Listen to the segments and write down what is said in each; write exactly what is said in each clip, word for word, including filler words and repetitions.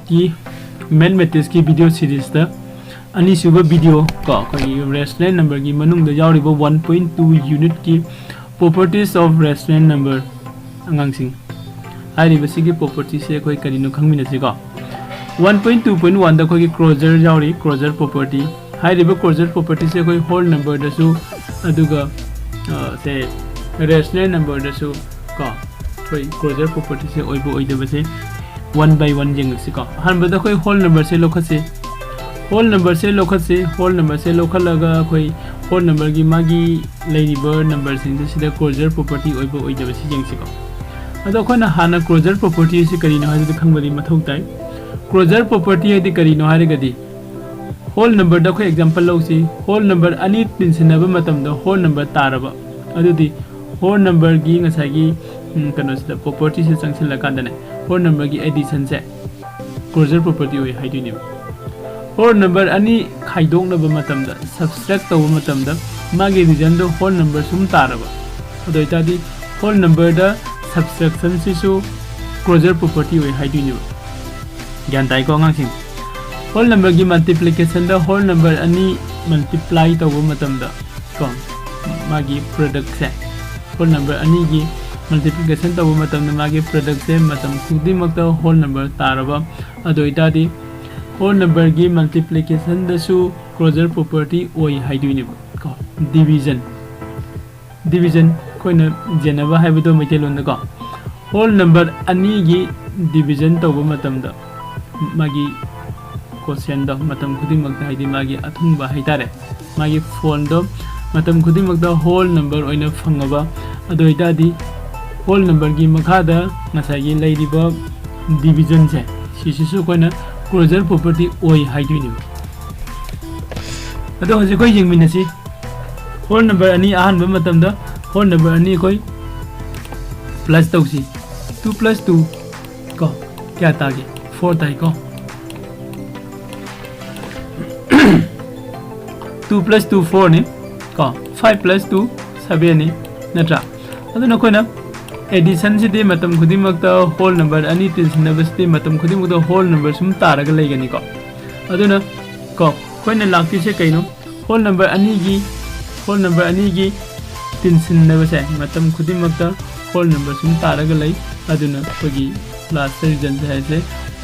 ꯀꯤ ꯃꯦꯊꯃꯦꯇꯤꯛꯁꯀꯤ ꯚꯤꯗꯤꯑꯣ ꯁꯤꯔꯤꯁꯇ ꯑꯅꯤꯁꯨꯕ ꯚꯤꯗꯤꯑꯣ ꯀꯣ, ꯑꯩꯈꯣꯏꯒꯤ ꯔꯦꯁꯅꯦꯜ ꯅꯝꯕꯔꯒꯤ ꯃꯅꯨꯡꯗ ꯌꯥꯎꯔꯤꯕ ꯋꯥꯟ ꯄꯣꯏꯟ ꯇꯨ ꯌꯨꯅꯤꯠꯀꯤ properties of rational number, ꯑꯉꯥꯡꯁꯤꯡ, ꯍꯥꯏꯔꯤꯕꯁꯤꯒꯤ ꯄ꯭ꯔꯣꯄꯔꯇꯤꯁꯦ ꯑꯩꯈꯣꯏ ꯀꯔꯤꯅꯣ ꯈꯪꯃꯤꯟꯅꯁꯤꯀꯣ꯫ ꯋꯥꯟ ꯄꯣꯏꯟ ꯇꯨ ꯄꯣꯏꯟ ꯋꯥꯟꯗ ꯑꯩꯈꯣꯏꯒꯤ ꯀ꯭ꯂꯣꯖꯔ ꯌꯥꯎꯔꯤ, ꯀ꯭ꯂꯣꯖꯔ ꯄ꯭ꯔꯣꯄꯔꯇꯤ꯫ ꯍꯥꯏꯔꯤꯕ ꯀ꯭ꯂꯣꯖꯔ ꯄ꯭ꯔꯣꯄꯔꯇꯤꯁꯦ ꯑꯩꯈꯣꯏ ꯍꯣꯜ ꯅꯝꯕꯔꯗꯁꯨ, ꯑꯗꯨꯒ ꯁꯦ ꯔꯦꯁꯅꯦꯜ ꯅꯝꯕꯔꯗꯁꯨ ꯀꯣ, ꯑꯩꯈꯣꯏ ꯀ꯭ꯂꯣꯖꯔ ꯄ꯭ꯔꯣꯄꯔꯇꯤꯁꯦ ꯑꯣꯏꯕ ꯑꯣꯏꯗꯕꯁꯦ ꯋꯥꯟ ꯕꯥꯏ ꯋꯥꯟ ꯌꯦꯡꯉꯛꯁꯤꯀꯣ꯫ ꯑꯍꯥꯟꯕꯗ ꯑꯩꯈꯣꯏ ꯍꯣꯜ ꯅꯝꯕꯔꯁꯦ ꯂꯧꯈꯠꯁꯤ꯫ ꯍꯣꯜ ꯅꯝꯕꯔꯁꯦ ꯂꯧꯈꯠꯁꯤ꯫ ꯍꯣꯜ ꯅꯝꯕꯔꯁꯦ ꯂꯧꯈꯠꯂꯒ ꯑꯩꯈꯣꯏ ꯍꯣꯜ ꯅꯝꯕꯔꯒꯤ ꯃꯥꯒꯤ ꯂꯩꯔꯤꯕ ꯅꯝꯕꯔꯁꯤꯡꯁꯦ ꯁꯤꯗ ꯀ꯭ꯂꯣꯖꯔ ꯄ꯭ꯔꯣꯄꯔꯇꯤ ꯑꯣꯏꯕ ꯑꯣꯏꯗꯕꯁꯤ ꯌꯦꯡꯁꯤꯀꯣ꯫ ꯑꯗꯣ ꯑꯩꯈꯣꯏꯅ ꯍꯥꯟꯅ ꯀ꯭ꯂꯣꯖꯔ ꯄ꯭ꯔꯣꯄꯔꯇꯤ ꯑꯁꯤ ꯀꯔꯤꯅꯣ ꯍꯥꯏꯕꯗꯨ ꯈꯪꯕꯗꯤ ꯃꯊꯧ ꯇꯥꯏ꯫ ꯀ꯭ꯂꯣꯖꯔ ꯄ꯭ꯔꯣꯄꯔꯇꯤ ꯍꯥꯏꯗꯤ ꯀꯔꯤꯅꯣ ꯍꯥꯏꯔꯒꯗꯤ, ꯍꯣꯜ ꯅꯝꯕꯔꯗ ꯑꯩꯈꯣꯏ ꯑꯦꯛꯖꯥꯝꯄꯜ ꯂꯧꯁꯤ꯫ ꯍꯣꯜ ꯅꯝꯕꯔ ꯑꯅꯤ ꯇꯤꯟꯁꯤꯟꯅꯕ ꯃꯇꯝꯗ ꯍꯣꯜ ꯅꯝꯕꯔ ꯇꯥꯔꯕ, ꯑꯗꯨꯗꯤ ꯍꯣꯜ ꯅꯝꯕꯔꯒꯤ ꯉꯁꯥꯏꯒꯤ, ꯎꯝ, ꯀꯩꯅꯣꯁꯤꯗ, ꯄ꯭ꯔꯣꯄꯔꯇꯤꯁꯤꯗ ꯆꯪꯁꯤꯜꯂꯀꯥꯟꯗꯅꯦ, ꯍꯣꯜ ꯅꯝꯕꯔꯒꯤ ꯑꯦꯗꯤꯁꯟꯁꯦ ꯀ꯭ꯂꯣꯖꯔ ꯄ꯭ꯔꯣꯄꯔꯇꯤ ꯑꯣꯏ ꯍꯥꯏꯗꯣꯏꯅꯦꯕ꯫ ꯍꯣꯜ ꯅꯝꯕꯔ ꯑꯅꯤ ꯈꯥꯏꯗꯣꯛꯅꯕ ꯃꯇꯝꯗ, ꯁꯕꯇ꯭ꯔꯦꯛ ꯇꯧꯕ ꯃꯇꯝꯗ, ꯃꯥꯒꯤ ꯔꯤꯖꯜꯗꯣ ꯍꯣꯜ ꯅꯝꯕꯔ ꯁꯨꯝ ꯇꯥꯔꯕ, ꯑꯗꯨ ꯑꯣꯏꯇꯥꯔꯗꯤ ꯍꯣꯜ ꯅꯝꯕꯔꯗ ꯁꯕꯇ꯭ꯔꯦꯛꯁꯟꯁꯤꯁꯨ ꯀ꯭ꯂꯣꯖꯔ ꯄ꯭ꯔꯣꯄꯔꯇꯤ ꯑꯣꯏ ꯍꯥꯏꯗꯣꯏꯅꯦꯕ꯫ ꯒ꯭ꯌꯥꯟ ꯇꯥꯏꯀꯣ ꯑꯉꯥꯡꯁꯤꯡ? ꯍꯣꯜ ꯅꯝꯕꯔꯒꯤ ꯃꯜꯇꯤꯄ꯭ꯂꯤꯀꯦꯁꯟꯗ ꯍꯣꯜ ꯅꯝꯕꯔ ꯑꯅꯤ ꯃꯜꯇꯤꯄ꯭ꯂꯥꯏ ꯇꯧꯕ ꯃꯇꯝꯗ ꯀꯣ, ꯃꯥꯒꯤ ꯄ꯭ꯔꯗꯛꯁꯦ, ꯍꯣꯜ ꯅꯝꯕꯔ ꯑꯅꯤꯒꯤ ꯃꯜꯇꯤꯄ꯭ꯂꯤꯀꯦꯁꯟ ꯇꯧꯕ ꯃꯇꯝꯗ ꯃꯥꯒꯤ ꯄ꯭ꯔꯗꯛꯁꯦ ꯃꯇꯝ ꯈꯨꯗꯤꯡꯃꯛꯇ ꯍꯣꯜ ꯅꯝꯕꯔ ꯇꯥꯔꯕ, ꯑꯗꯨ ꯑꯣꯏꯇꯥꯔꯗꯤ ꯍꯣꯜ ꯅꯝꯕꯔꯒꯤ ꯃꯜꯇꯤꯄ꯭ꯂꯤꯀꯦꯁꯟꯗꯁꯨ ꯀ꯭ꯂꯣꯖꯔ ꯄ꯭ꯔꯣꯄꯔꯇꯤ ꯑꯣꯏ ꯍꯥꯏꯗꯣꯏꯅꯦꯕ ꯀꯣ꯫ ꯗꯤꯚꯤꯖꯟ, ꯗꯤꯚꯤꯖꯟ ꯑꯩꯈꯣꯏꯅ ꯌꯦꯟꯅꯕ ꯍꯥꯏꯕꯗꯣ ꯃꯩꯇꯩꯂꯣꯟꯗꯀꯣ, ꯍꯣꯜ ꯅꯝꯕꯔ ꯑꯅꯤꯒꯤ ꯗꯤꯚꯤꯖꯟ ꯇꯧꯕ ꯃꯇꯝꯗ ꯃꯥꯒꯤ ꯀꯣꯁꯦꯟꯗꯣ ꯃꯇꯝ ꯈꯨꯗꯤꯡꯃꯛꯇ, ꯍꯥꯏꯗꯤ ꯃꯥꯒꯤ ꯑꯊꯨꯡꯕ ꯍꯥꯏꯇꯥꯔꯦ, ꯃꯥꯒꯤ ꯐꯣꯟꯗꯣ ꯃꯇꯝ ꯈꯨꯗꯤꯡꯃꯛꯇ ꯍꯣꯜ ꯅꯝꯕꯔ ꯑꯣꯏꯅ ꯐꯪꯉꯕ, ꯑꯗꯨ ꯑꯣꯏꯇꯥꯔꯗꯤ ꯍꯣꯜ ꯅꯝꯕꯔꯒꯤ ꯃꯈꯥꯗ ꯉꯁꯥꯏꯒꯤ ꯂꯩꯔꯤꯕ ꯗꯤꯚꯤꯖꯟꯁꯦ, ꯁꯤꯁꯤꯁꯨ ꯑꯩꯈꯣꯏꯅ ꯀ꯭ꯂꯣꯖꯔ ꯄ꯭ꯔꯣꯄꯔꯇꯤ ꯑꯣꯏ ꯍꯥꯏꯗꯣꯏꯅꯦꯕ꯫ ꯑꯗꯣ ꯍꯧꯖꯤꯛ ꯑꯩꯈꯣꯏ ꯌꯦꯡꯃꯤꯟꯅꯁꯤ꯫ ꯍꯣꯜ ꯅꯝꯕꯔ ꯑꯅꯤ ꯑꯍꯥꯟꯕ ꯃꯇꯝꯗ ꯍꯣꯜ ꯅꯝꯕꯔ ꯑꯅꯤ ꯑꯩꯈꯣꯏ ꯄ꯭ꯂꯁ ꯇꯧꯁꯤ꯫ ꯇꯨ ꯄ꯭ꯂꯁ ꯇꯨ ꯀꯣ, ꯀꯌꯥ ꯇꯥꯒꯦ? ꯐꯣꯔ ꯇꯥꯏꯀꯣ꯫ ꯇꯨ ꯄ꯭ꯂꯁ ꯇꯨ ꯐꯣꯔꯅꯤ ꯀꯣ, ꯐꯥꯏꯚ ꯄ꯭ꯂꯁ ꯇꯨ ꯁꯚꯦꯟꯅꯤ, ꯅꯠꯇ꯭ꯔꯥ? ꯑꯗꯨꯅ ꯑꯩꯈꯣꯏꯅ ꯑꯦꯗꯤꯁꯟꯁꯤꯗꯤ ꯃꯇꯝ ꯈꯨꯗꯤꯡꯃꯛꯇ ꯍꯣꯜ ꯅꯝꯕꯔ ꯑꯅꯤ ꯇꯤꯟꯁꯤꯟꯅꯕꯁꯤꯗꯤ ꯃꯇꯝ ꯈꯨꯗꯤꯡꯃꯛꯇ ꯍꯣꯜ ꯅꯝꯕꯔ ꯁꯨꯝ ꯇꯥꯔꯒ ꯂꯩꯒꯅꯤꯀꯣ꯫ ꯑꯗꯨꯅ ꯀꯣ ꯑꯩꯈꯣꯏꯅ ꯂꯥꯛꯇꯣꯏꯁꯦ ꯀꯩꯅꯣ? ꯍꯣꯜ ꯅꯝꯕꯔ ꯑꯅꯤꯒꯤ ꯍꯣꯜ ꯅꯝꯕꯔ ꯑꯅꯤꯒꯤ ꯇꯤꯟꯁꯤꯟꯅꯕꯁꯦ ꯃꯇꯝ ꯈꯨꯗꯤꯡꯃꯛꯇ ꯍꯣꯜ ꯅꯝꯕꯔ ꯁꯨꯝ ꯇꯥꯔꯒ ꯂꯩ꯫ ꯑꯗꯨꯅ ꯑꯩꯈꯣꯏꯒꯤ ꯂꯥꯁꯇ ꯔꯤꯖꯜꯁꯦ ꯍꯥꯏꯁꯦ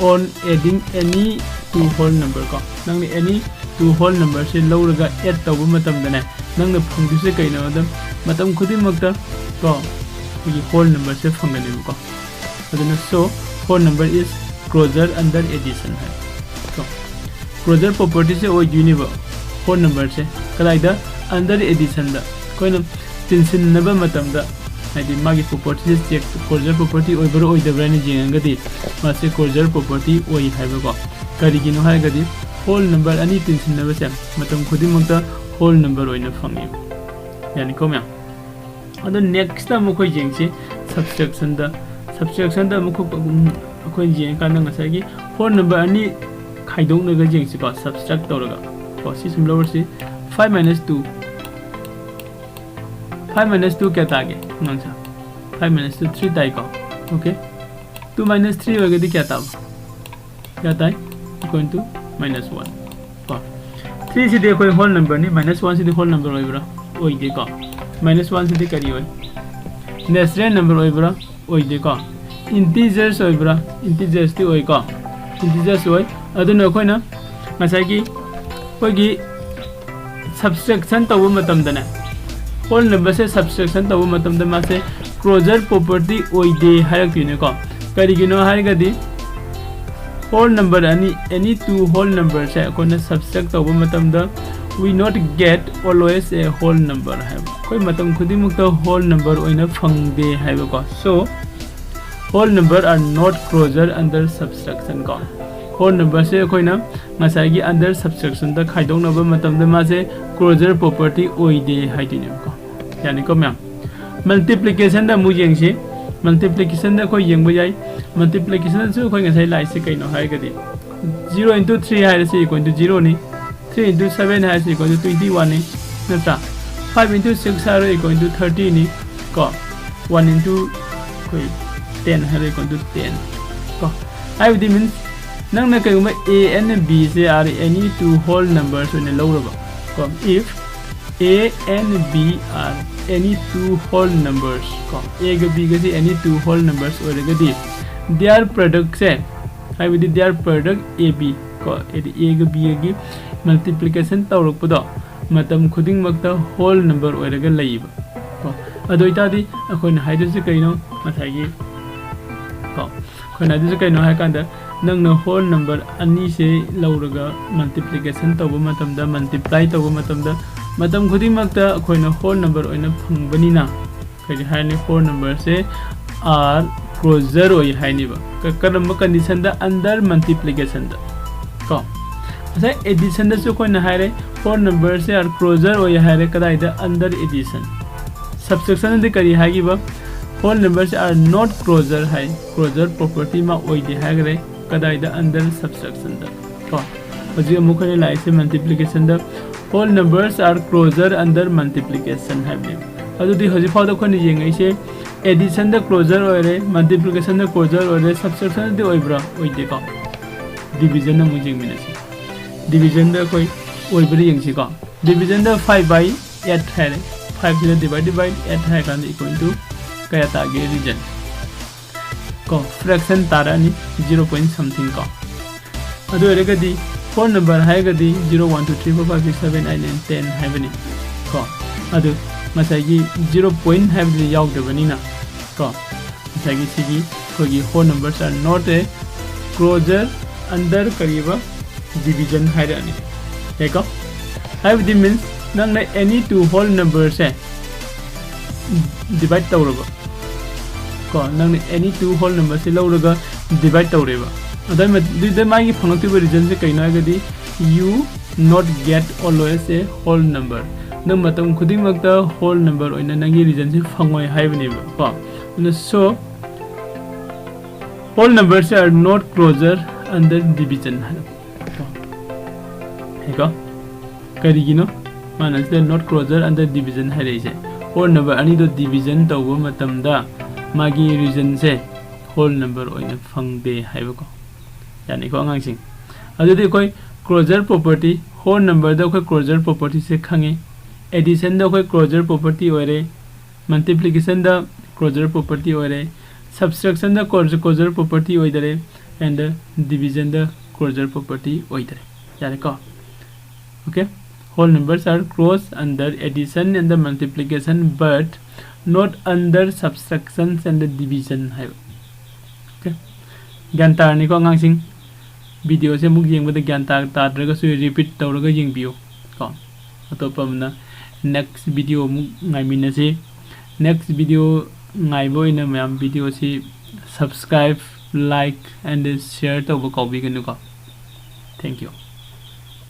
on adding any two whole number ꯀꯣ꯫ ꯅꯪꯅ any two whole numberꯁꯦ ꯂꯧꯔꯒ add ꯇꯧꯕ ꯃꯇꯝꯗꯅꯦ ꯅꯪꯅ ꯐꯪꯗꯣꯏꯁꯦ ꯀꯩꯅꯣ ꯍꯥꯏꯗ ꯃꯇꯝ ꯈꯨꯗꯤꯡꯃꯛꯇ ꯀꯣ ꯑꯩꯈꯣꯏꯒꯤ ꯍꯣꯜ ꯅꯝꯕꯔꯁꯦ ꯐꯪꯒꯅꯦꯕꯀꯣ꯫ ꯑꯗꯨꯅ so whole number is closure under addition ꯍꯥꯏ꯫ ꯀꯣ ꯀ꯭ꯂꯣꯖꯔ ꯄ꯭ꯔꯣꯄꯔꯇꯤꯁꯦ ꯑꯣꯏꯗꯣꯏꯅꯦꯕ ꯍꯣꯜ ꯅꯝꯕꯔꯁꯦ꯫ ꯀꯗꯥꯏꯗ? Under additionꯗ ꯑꯩꯈꯣꯏꯅ ꯇꯤꯟꯁꯤꯟꯅꯕ ꯃꯇꯝꯗ ꯍꯥꯏꯗꯤ ꯃꯥꯒꯤ ꯄ꯭ꯔꯣꯄꯔꯇꯤꯁꯦ ꯆꯦꯛ ꯀ꯭ꯂꯣꯖꯔ ꯄ꯭ꯔꯣꯄꯔꯇꯤ ꯑꯣꯏꯕ꯭ꯔꯥ ꯑꯣꯏꯗꯕ꯭ꯔꯥ ꯍꯥꯏꯅ ꯌꯦꯡꯉꯒꯗꯤ ꯃꯥꯁꯦ ꯀ꯭ꯂꯣꯖꯔ ꯄ꯭ꯔꯣꯄꯔꯇꯤ ꯑꯣꯏ ꯍꯥꯏꯕꯀꯣ꯫ ꯀꯔꯤꯒꯤꯅꯣ ꯍꯥꯏꯔꯒꯗꯤ ꯍꯣꯜ ꯅꯝꯕꯔ ꯑꯅꯤ ꯇꯤꯟꯁꯤꯟꯅꯕꯁꯦ ꯃꯇꯝ ꯈꯨꯗꯤꯡꯃꯛꯇ ꯍꯣꯜ ꯅꯝꯕꯔ ꯑꯣꯏꯅ ꯐꯪꯉꯦꯕ꯫ ꯌꯥꯅꯤꯀꯣ ꯃꯌꯥꯝ? ꯑꯗꯣ ꯅꯦꯛꯁꯇ ꯑꯃꯨꯛ ꯑꯩꯈꯣꯏ ꯌꯦꯡꯁꯤ ꯁꯕꯇ꯭ꯔꯦꯛꯁꯟꯗ꯫ ꯁꯕꯇ꯭ꯔꯦꯛꯁꯟꯗ ꯑꯃꯨꯛ ꯑꯩꯈꯣꯏ ꯌꯦꯡꯉꯀꯥꯟꯗ ꯉꯁꯥꯏꯒꯤ ꯍꯣꯜ ꯅꯝꯕꯔ ꯑꯅꯤ ꯈꯥꯏꯗꯣꯛꯅꯒ ꯌꯦꯡꯁꯤꯀꯣ, ꯁꯕꯇ꯭ꯔꯦꯛ ꯇꯧꯔꯒ ꯀꯣ꯫ ꯁꯤ ꯁꯨꯝ ꯂꯧꯔꯁꯤ꯫ Five minus two, five minus two ꯀꯌꯥ ꯇꯥꯒꯦ? ꯅꯪꯁꯦ five minus two three ꯇꯥꯏꯀꯣ꯫ Okay, two minus three ꯑꯣꯏꯔꯒꯗꯤ ꯀꯌꯥ ꯇꯥꯕ? ꯀꯌꯥ ꯇꯥꯏ? Equal to minus one ꯀꯣ꯫ ꯊ꯭ꯔꯤꯁꯤꯗꯤ ꯑꯩꯈꯣꯏ ꯍꯣꯜ ꯅꯝꯕꯔꯅꯤ, ꯃꯥꯏꯅꯁ ꯋꯥꯟꯁꯤꯗꯤ ꯍꯣꯜ ꯅꯝꯕꯔ ꯑꯣꯏꯕ꯭ꯔꯥ? ꯑꯣꯏꯗꯦꯀꯣ꯫ ꯃꯥꯏꯅꯁ ꯋꯥꯟꯁꯤꯗꯤ ꯀꯔꯤ ꯑꯣꯏ? ꯅꯦꯆꯔꯦꯜ ꯅꯝꯕꯔ ꯑꯣꯏꯕ꯭ꯔꯥ? ꯑꯣꯏꯗꯦꯀꯣ꯫ ꯏꯟꯇꯤꯖꯔꯁ ꯑꯣꯏꯕ꯭ꯔꯥ? ꯏꯟꯇꯤꯖꯔꯁꯇꯤ ꯑꯣꯏꯀꯣ꯫ ꯏꯟꯇꯤꯖꯔꯁ ꯑꯣꯏ꯫ ꯑꯗꯨꯅ ꯑꯩꯈꯣꯏꯅ ꯉꯁꯥꯏꯒꯤ ꯑꯩꯈꯣꯏꯒꯤ ꯁꯕꯇ꯭ꯔꯦꯛꯁꯟ ꯇꯧꯕ ꯃꯇꯝꯗꯅꯦ, ꯍꯣꯜ ꯅꯝꯕꯔꯁꯦ ꯁꯕꯇ꯭ꯔꯦꯛꯁꯟ ꯇꯧꯕ ꯃꯇꯝꯗ ꯃꯥꯁꯦ ꯀ꯭ꯂꯣꯖꯔ ꯄ꯭ꯔꯣꯄꯔꯇꯤ ꯑꯣꯏꯗꯦ ꯍꯥꯏꯔꯛꯇꯣꯏꯅꯦꯀꯣ꯫ ꯀꯔꯤꯒꯤꯅꯣ ꯍꯥꯏꯔꯒꯗꯤ ꯍꯣꯜ ꯅꯝꯕꯔ ꯑꯅꯤ, any two whole numberꯁꯦ ꯑꯩꯈꯣꯏꯅ ꯁꯕꯇ꯭ꯔꯦꯛ ꯇꯧꯕ ꯃꯇꯝꯗ we not get always a whole number ꯍꯥꯏꯕ, ꯑꯩꯈꯣꯏ ꯃꯇꯝ ꯈꯨꯗꯤꯡꯃꯛꯇ ꯍꯣꯜ ꯅꯝꯕꯔ ꯑꯣꯏꯅ ꯐꯪꯗꯦ ꯍꯥꯏꯕꯀꯣ꯫ So whole number are not closure under subtraction ꯀꯣ꯫ ꯍꯣꯜ ꯅꯝꯕꯔꯁꯦ ꯑꯩꯈꯣꯏꯅ ꯉꯁꯥꯏꯒꯤ under subtractionꯗ ꯈꯥꯏꯗꯣꯛꯅꯕ ꯃꯇꯝꯗ ꯃꯥꯁꯦ ꯀ꯭ꯂꯣꯖꯔ ꯄ꯭ꯔꯣꯄꯔꯇꯤ ꯑꯣꯏꯗꯦ ꯍꯥꯏꯗꯣꯏꯅꯦꯕꯀꯣ꯫ ꯌꯥꯅꯤꯀꯣ ꯃꯌꯥꯝ? ꯃꯜꯇꯤꯄ꯭ꯂꯤꯀꯦꯁꯟꯗ ꯑꯃꯨꯛ ꯌꯦꯡꯁꯤ꯫ ꯃꯜꯇꯤꯄ꯭ꯂꯤꯀꯦꯁꯟꯗ ꯑꯩꯈꯣꯏ ꯌꯦꯡꯕ ꯌꯥꯏ꯫ ꯃꯜꯇꯤꯄ꯭ꯂꯤꯀꯦꯁꯟꯗꯁꯨ ꯑꯩꯈꯣꯏ ꯉꯁꯥꯏ ꯂꯥꯛꯏꯁꯦ ꯀꯩꯅꯣ ꯍꯥꯏꯔꯒꯗꯤ zero into three ꯍꯥꯏꯔꯁꯤ equal to zeroꯅꯤ꯫ Three into seven ꯍꯥꯏꯔꯁꯤ equal to twenty oneꯅꯤ, ꯅꯠꯇ꯭ꯔꯥ? Five into six ꯍꯥꯏꯔꯣ equal to thirtyꯅꯤ ꯀꯣ꯫ One into ꯑꯩꯈꯣꯏ ten ꯍꯥꯏꯔꯦꯀꯣ, ꯑꯗꯨ ten ꯀꯣ꯫ ꯍꯥꯏꯕꯗꯤ means ꯅꯪꯅ ꯀꯩꯒꯨꯝꯕ A and B say are any two whole numbers ꯑꯣꯏꯅ ꯂꯧꯔꯕ ꯀꯣ, if A and B are any two whole numbers ꯀꯣ, A ꯒ B ꯒꯁꯦ any two whole numbers ꯑꯣꯏꯔꯒꯗꯤ their product ꯁꯦ, ꯍꯥꯏꯕꯗꯤ their product A B ꯀꯣ, ꯍꯥꯏꯗꯤ A ꯒ B ꯒꯒꯤ multiplication ꯇꯧꯔꯛꯄꯗꯣ ꯃꯇꯝ ꯈꯨꯗꯤꯡꯃꯛꯇ whole number ꯑꯣꯏꯔꯒ ꯂꯩꯌꯦꯕ ꯀꯣ꯫ ꯑꯗꯨ ꯑꯣꯏꯇꯥꯔꯗꯤ ꯑꯩꯈꯣꯏꯅ ꯍꯥꯏꯗꯣꯏꯁꯦ ꯀꯩꯅꯣ? ꯉꯁꯥꯏꯒꯤ ꯀꯣ, ꯑꯩꯈꯣꯏꯅ ꯍꯥꯏꯗꯣꯏꯁꯦ ꯀꯩꯅꯣ ꯍꯥꯏ ꯀꯥꯟꯗ, ꯅꯪꯅ whole number ꯑꯅꯤꯁꯦ ꯂꯧꯔꯒ multiplication ꯇꯧꯕ ꯃꯇꯝꯗ, multiply ꯇꯧꯕ ꯃꯇꯝꯗ ꯃꯇꯝ ꯈꯨꯗꯤꯡꯃꯛꯇ ꯑꯩꯈꯣꯏꯅ whole number ꯑꯣꯏꯅ ꯐꯪꯕꯅꯤꯅ ꯀꯔꯤ ꯍꯥꯏꯅꯤ? Whole number say are closure ꯑꯣꯏ ꯍꯥꯏꯅꯤꯕ꯫ ꯀ-, ꯀꯔꯝꯕ condition ꯗ? Under multiplication ꯗ ꯀꯣ꯫ ꯉꯁꯥꯏ addition ꯗꯁꯨ ꯑꯩꯈꯣꯏꯅ ꯍꯥꯏꯔꯦ, whole number say are closure ꯑꯣꯏ ꯍꯥꯏꯔꯦ꯫ ꯀꯗꯥꯏꯗ? Under addition꯫ Subtraction ꯗꯤ ꯀꯔꯤ ꯍꯥꯏꯈꯤꯕ? Whole number say are not closure high, closure property ꯃꯥ ꯑꯣꯏꯗꯦ ꯍꯥꯏꯈ꯭ꯔꯦ꯫ ꯀꯗꯥꯏꯗ? Under subtraction ꯗ ꯀꯣ꯫ ꯍꯧꯖꯤꯛ ꯑꯃꯨꯛ ꯑꯩꯈꯣꯏꯅ ꯂꯥꯛꯏꯁꯦ multiplication the, whole numbers are closure under multiplication ꯍꯥꯏꯕꯅꯦꯕ꯫ ꯑꯗꯨꯗꯤ ꯍꯧꯖꯤꯛ ꯐꯥꯎꯗ ꯑꯩꯈꯣꯏꯅ ꯌꯦꯡꯉꯛꯏꯁꯦ addition ꯗ closure ꯑꯣꯏꯔꯦ, multiplication ꯗ closure ꯑꯣꯏꯔꯦ, subtraction ꯗꯗꯤ ꯑꯣꯏꯕ꯭ꯔꯥ? ꯑꯣꯏꯗꯦꯀꯣ꯫ Division ꯗ ꯑꯃꯨꯛ ꯌꯦꯡꯃꯤꯟꯅꯁꯤ꯫ Division ꯗ ꯑꯩꯈꯣꯏ ꯑꯣꯏꯕ꯭ꯔꯥ ꯌꯦꯡꯁꯤꯀꯣ꯫ Division the five by eight ꯍꯥꯏꯔꯦ꯫ Five ꯁꯤꯅ divide by eight ꯍꯥꯏꯔ ꯀꯥꯟꯗ equal to ꯀꯌꯥ ꯇꯥꯒꯦ? Region ꯀꯣ, fraction ꯇꯥꯔꯛꯑꯅꯤ, zero point something ꯀꯣ꯫ ꯑꯗꯨ ꯑꯣꯏꯔꯒꯗꯤ whole number ꯍꯥꯏꯔꯒꯗꯤ zero, one, two, three, four, five, six, seven, eight, nine, ten ꯍꯥꯏꯕꯅꯤ ꯀꯣ꯫ ꯑꯗꯨ ꯉꯁꯥꯏꯒꯤ zero point ꯍꯥꯏꯕꯗꯨꯗꯤ ꯌꯥꯎꯗꯕꯅꯤꯅ ꯀꯣ, ꯉꯁꯥꯏꯒꯤ ꯁꯤꯒꯤ ꯑꯩꯈꯣꯏꯒꯤ whole numbers are not a closure under ꯀꯔꯤꯕ? Division ꯍꯥꯏꯔꯛꯑꯅꯤ꯫ ꯌꯥꯏꯀꯣ? ꯍꯥꯏꯕꯗꯤ means ꯅꯪꯅ any two whole number ꯁꯦ divide ꯇꯧꯔꯕ ꯀꯣ, ꯅꯪꯅ any two whole number ꯁꯦ ꯂꯧꯔꯒ divide ꯇꯧꯔꯦꯕ꯫ ꯑꯗꯨꯏ ꯃ-, ꯑꯗꯨꯗ ꯃꯥꯒꯤ ꯐꯪꯂꯛꯇꯣꯏꯕ result ꯁꯦ ꯀꯩꯅꯣ ꯍꯥꯏꯔꯒꯗꯤ, you not get always a whole number꯫ ꯅꯪ ꯃꯇꯝ ꯈꯨꯗꯤꯡꯃꯛꯇ whole number ꯑꯣꯏꯅ ꯅꯪꯒꯤ result ꯁꯦ ꯐꯪꯉꯣꯏ ꯍꯥꯏꯕꯅꯦꯕ ꯀꯣ꯫ ꯑꯗꯨꯅ so, whole numbers are not closure under division ꯍꯥꯏꯕ ꯀꯣ꯫ ꯀꯔꯤꯒꯤꯅꯣ ꯃꯥꯅ ꯁꯤꯗ not closure under division ꯍꯥꯏꯔꯛꯏꯁꯦ? Whole number ꯑꯅꯤꯗꯣ division ꯇꯧꯕ ꯃꯇꯝꯗ ꯃꯥꯒꯤ ꯔꯤꯖꯟꯁꯦ ꯍꯣꯜ ꯅꯝꯕꯔ ꯑꯣꯏꯅ ꯐꯪꯗꯦ ꯍꯥꯏꯕꯀꯣ꯫ ꯌꯥꯅꯤꯀꯣ ꯑꯉꯥꯡꯁꯤꯡ? ꯑꯗꯨꯗꯤ ꯑꯩꯈꯣꯏ ꯀ꯭ꯂꯣꯖꯔ ꯄ꯭ꯔꯣꯄꯔꯇꯤ, ꯍꯣꯜ ꯅꯝꯕꯔꯗ ꯑꯩꯈꯣꯏ ꯀ꯭ꯂꯣꯖꯔ ꯄ꯭ꯔꯣꯄꯔꯇꯤꯁꯦ ꯈꯪꯉꯤ꯫ ꯑꯦꯗꯤꯁꯟꯗ ꯑꯩꯈꯣꯏ ꯀ꯭ꯂꯣꯖꯔ ꯄ꯭ꯔꯣꯄꯔꯇꯤ ꯑꯣꯏꯔꯦ, ꯃꯜꯇꯤꯄ꯭ꯂꯤꯀꯦꯁꯟꯗ ꯀ꯭ꯂꯣꯖꯔ ꯄ꯭ꯔꯣꯄꯔꯇꯤ ꯑꯣꯏꯔꯦ, ꯁꯕꯇ꯭ꯔꯦꯛꯁꯟꯗ ꯀ꯭ꯂꯣꯖꯔ ꯄ꯭ꯔꯣꯄꯔꯇꯤ ꯑꯣꯏꯗꯔꯦ, ꯑꯦꯟꯗ ꯗꯤꯕꯤꯖꯟꯗ ꯀ꯭ꯂꯣꯖꯔ ꯄ꯭ꯔꯣꯄꯔꯇꯤ ꯑꯣꯏꯗꯔꯦ꯫ ꯌꯥꯔꯦꯀꯣ? Okay, whole numbers are closed under addition and the multiplication, but not under subtractions and the division ꯍꯥꯏꯕ꯫ Okay, ꯒ꯭ꯌꯥꯟ ꯇꯥꯔꯅꯤꯀꯣ ꯑꯉꯥꯡꯁꯤꯡ? ꯚꯤꯗꯤꯑꯣꯁꯦ ꯑꯃꯨꯛ ꯌꯦꯡꯕꯗ ꯒ꯭ꯌꯥꯟ ꯇꯥ ꯇꯥꯗ꯭ꯔꯒꯁꯨ ꯔꯤꯄꯤꯠ ꯇꯧꯔꯒ ꯌꯦꯡꯕꯤꯌꯨ ꯀꯣ꯫ ꯑꯇꯣꯞꯄ ꯑꯃꯅ ꯅꯦꯛꯁ ꯚꯤꯗꯤꯑꯣ ꯑꯃꯨꯛ ꯉꯥꯏꯃꯤꯟꯅꯁꯤ꯫ ꯅꯦꯛꯁ ꯚꯤꯗꯤꯑꯣ ꯉꯥꯏꯕ ꯑꯣꯏꯅ ꯃꯌꯥꯝ ꯚꯤꯗꯤꯑꯣꯁꯤ subscribe, like and share ꯇꯧꯕ ꯀꯥꯎꯕꯤꯒꯅꯨꯀꯣ꯫ Thank you.